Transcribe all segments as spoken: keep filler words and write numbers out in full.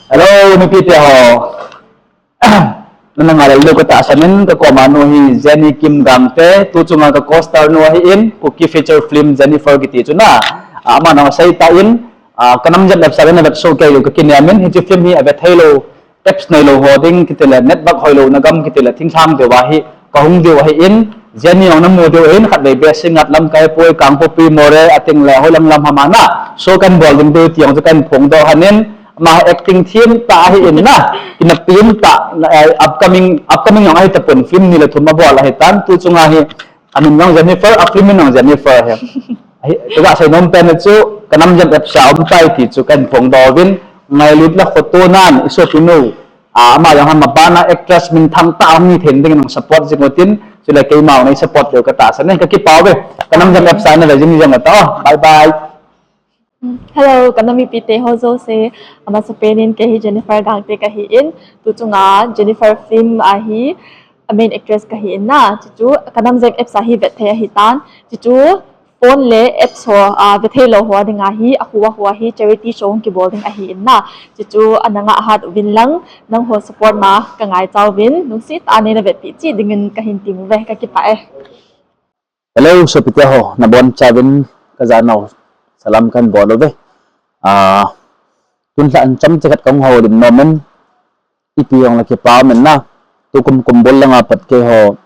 Hello, mipite ho. Nana ngai lou katahsan in, kakoma nu hi Jenny Kim Gangte, tu chunga ka co-star nu ahin, Kuki feature film Jennifer kiti chu na. Ah, ama nang sei tan, ah, Ka Nam Jam apps a le na vet soh kei lou kakinem in, hiche film hi ave thei lou, apps neilou ho ding kiti le, network hoilou na gam kiti le, thinglhang deu ahi, kahung deu ahin, Jenny jong namu deu ahin, khatvei Bessingat lam, Kaipoi, Kangpokpi, Moreh, ating le, hoilang lam ham a na, show kan bol ding deu ti jong chu kan phongdoh hon in, ama acting thim tah ahin na, kineppi um tah, eh, upcoming, upcoming jong ahi tapon, film ni le thum abol ahitan, tu chunga hi, amin jong Jennifer, a film min jong Jennifer ahi. Ahi, kaga sei nom pen chu, Ka Nam Jam apps a um tai ti chu kan phongdoh uvin, ngailut le khoto nan, i sopinu, ah, ama jong ham abana actress minthang tah hung hi thei dingin nang support jing utin, chule keima jong nei support deu katahsan e, kakipah uve, Ka Nam Jam apps a na ve jing jong ata, bye bye. Hello, ka nam mipite ho jouse, amasapen in kei hi Jennifer Gangte kahin, tu chunga Jennifer film a hi a main actress kahin na, chuchu Ka Nam Jam apps a hi vet thei ahitan, chuchu phone le apps ho, a, ve thei lou ho dinga hi, ahu ahu a hi charity show hung kibol ding ahin na, chuchu ana ngah hat uvin lang, nangho support na kangaicha uvin, lungset tah a neina vetpeh cheh dingin kahin tem uve, kakipah e. Hello, sopite ho, nabonchauvin kajanau salam kahin bol uve. Ah, tun lhah in chomcha khat kahung houlim nom in, ipi jongle kipah um in na, tukum kumbul langa pat keiho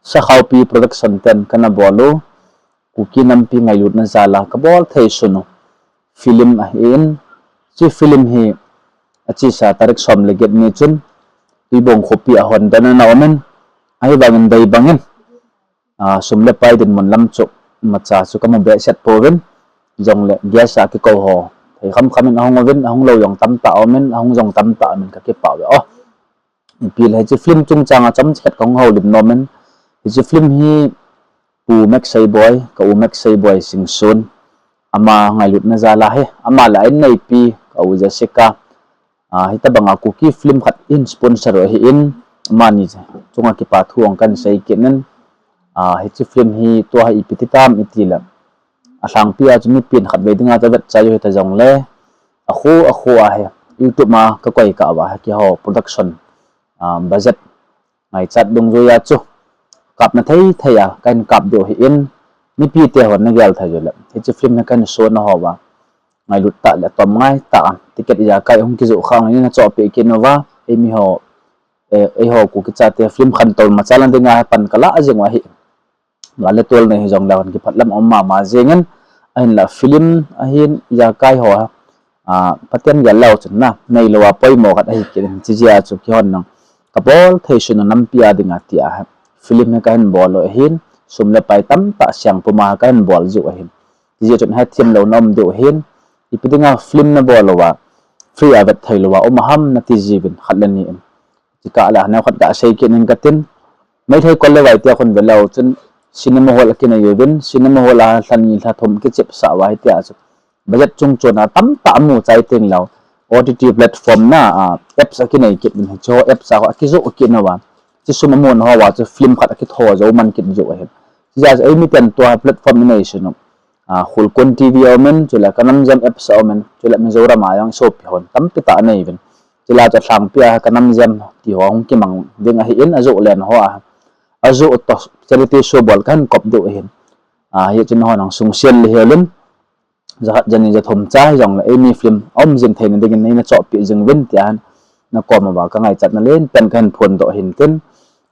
Sakhaopi Production ten kana bol u, Kuki nampi ngailutna jal a kabol thei sun u film ahin, hiche film hi achesa tarik som le get ni chun Tuibong khopi a hondon ana um in, ahivangin dei bangin, ah, sum le pai dinmun lam chu imacha chu kamu behseh pouvin, jongle guest a kikou ho thei khamkham in ahung uvin, ahung lou jong tamtah aum in, ahung jong tamtah aum in, kakipah uve o. Ipi le hiche film chungchang a chomcha khat kahung houlim nom in, hiche film hi Pu Max Seiboi, ka u Max Seiboi Singson, ama ngailutna jal ahi, ama le a inneipi ka u Jessica, ah, hitobanga Kuki film khat in sponsor u ahin, amani chunga kipa thu jong kahin sei kit in, ah, hiche film hi tua hi ipi ti tam itile, alhangpi a chu mipin khatvei dinga chu avetchai u hita jongle, akhu akhu a hi YouTube a kakoi kah uva hi keiho production, ah, budget ngaichat dungjui a chu kapna thei thei a kahin kap diu ahin, mipite hon nagel thei joule hiche film hi kahin sona houva, ngailut tah le atom ngai tah a ticket ijakai hung kijoh khang le neina chohpeh kit uva, eimiho, eh, eiho Kuki chate film khantou imacha lang dinga hi pan kalah jing u ahi. Gal le tol nei hijongle hon kiphatlam um mama jengin, ahinla film ahin ijakai ho, ah, Pathen gel leu chun na, neilou a poimo khat ahi kit in, chujeh a chu keihon jong kabol thei sun u nampi a dinga tia hi film hi kahin bol u ahin, sum le pai tamtah seng puma kahin bol jiu ahin, chujeh chun hethem louna um diu ahin, ipi dinga film nabol uva free a vet thei louva um aham nati jiuvin khat le ni in, chukah le aneo khat gasei kit ning katin, Meitei kol le vai tia khun veleu chun cinema hall akinei uvin, cinema hall a lha ni lha thum kichepsah uva hitia chu budget chung chon a tamtah amu chai tengleu, OTT platform na, ah, apps akinei kit uvin, hicheho apps a ho akijoh kit nauva, hiche sum amun hoa chu film khat akitho jou man kit jiu ahin. Chujeh a chu eimiten tua platform inei sun u, ah, Khulkun TV aumin, chule Ka Nam Jam apps aumin, chule Mizoram a jong isopi hon tampi tah anei uvin, chule chu alhangpi a Ka Nam Jam tiho hung kimang ding ahin, ajoh len hoa, ajoh toh charity show bol kahin kop diu ahin, ah, hichun hon hung sungsel le hiolin, jakhat jani jathum cha hijongle eimi film aum jing theina dingin neina chohpeh jing uvin tia hin nakoma uva kangaichatna lenpen kahin phondoh ahin tin,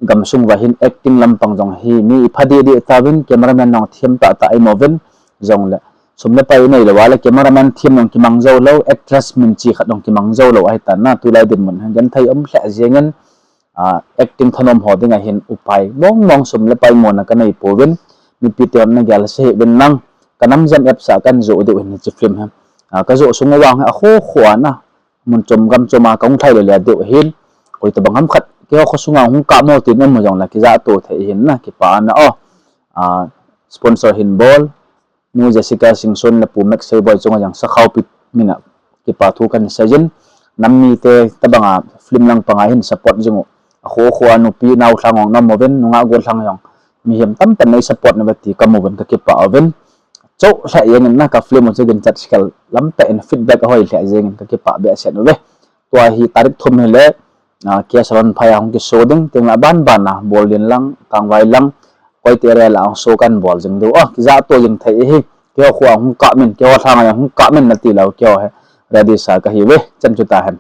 gamsung uva hin acting lampang jong hi mi ipha deh deh tauvin, cameraman jong them tah tah imu uvin, jongle sum le pai inei louva le cameraman them jong kimang jou lou, actress minchi khat jong kimang jou lou ahitan na, tulai dinmun hin genthei um lheh jengin, ah, acting thanom ho dinga hin upai mong mong sum le pai mona kanei pouvin, mipite hon nagel sah hih uvin lang, Ka Nam Jam apps a kahin joh diu ahin hiche film hi, ah, kajoh sung uvang hi akho kho a na, mun chom gam chom a kahung lhai le le diu ahin, koi tobang ham khat keiho khosunga hung kap mo tin um jongle kijahto thei ahin na, kipah na o, ah, sponsor hin bol Nu Jessica Singson le Pu Max Seiboi chunga jong Sakhaopi mina kipa thu kahin seijin, nam mite tobanga film lang panga hin support jing u, akho kho a nupi naolhang jong naum uvin, nungah gollhang jong mihem tamtah in nei support nauve ti kamu uvin kakipah uvin, chouh lheh jengin na ka film u chu ginchat khel lamtah in feedback ahoi lheh jengin kakipah behseh uve. tua hi tarik thum hile, ah, K S Ronphai a hung kiso ding, tengle aban ban a Bolding lang, Kangvai lang, Koite area la hung so kan bol jing diu. Oh, kijah to jing thei ahi. Keiho kho a hung kap min, keiho lhang a hung kap min nati lou, keiho hi ready sa kahiuve, chan chu tahen.